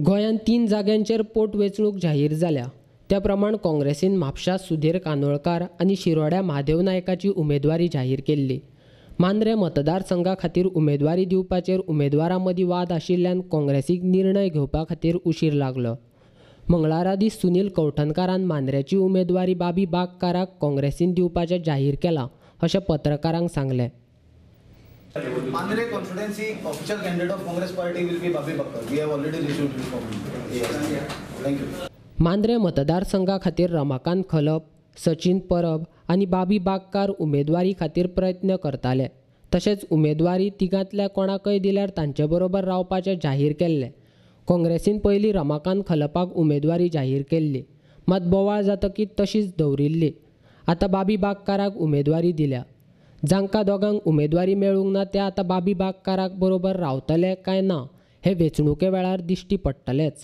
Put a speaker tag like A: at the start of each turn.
A: गोंयांत 3 जाग्यांचेर पोटवेंचणूक जाहीर जाल्या. त्या प्रमाण काँग्रेसीन म्हापशा सुधीर कानोळकार आनी शिरोड्या महादेव नायकाची उमेदवारी जाहीर केल्ली. मांद्रें मतदारसंघा खातीर उमेदवारी दिवपाचेर उमेदवारां मदीं वाद आशिल्ल्यान काँग्रेसीक निर्णय घेवपा खातीर उशीर लागलो. मंगळारा दीस सुनील कवठणकारान मांद्रेची उमेदवारी बाबी बागकाराक काँग्रेसीन दिवपाचें जाहीर केलां अशें पत्रकारांक सांगलें.
B: Mandrem constituency official candidate of Congress party will be Babi Bagkar. We have already received this form. Thank you.
A: Mandrem मतदारसंघा खातीर रमाकांत खलप, सचिन परब आनी बाबी बागकार उमेदवारी खातीर प्रयत्न करताले. तशेंच उमेदवारी तिगांतल्या कोणाकय दिल्यार तांचे बरोबर रावपाचें जाहीर केल्लें. काँग्रेसीन पयलीं रमाकांत खलपाक उमेदवारी जाहीर केल्ली, मात बोवाळ जातकीच तशीच दवरिल्ली. आतां बाबी बागकाराक उमेदवारी दिल्या. जांकां दोगांक उमेदवारी मेळूंक ना ते आतां बाबी बागकाराक बरोबर रावतले काय ना हें वेंचणुके वेळार दिश्टी पडटलेंच.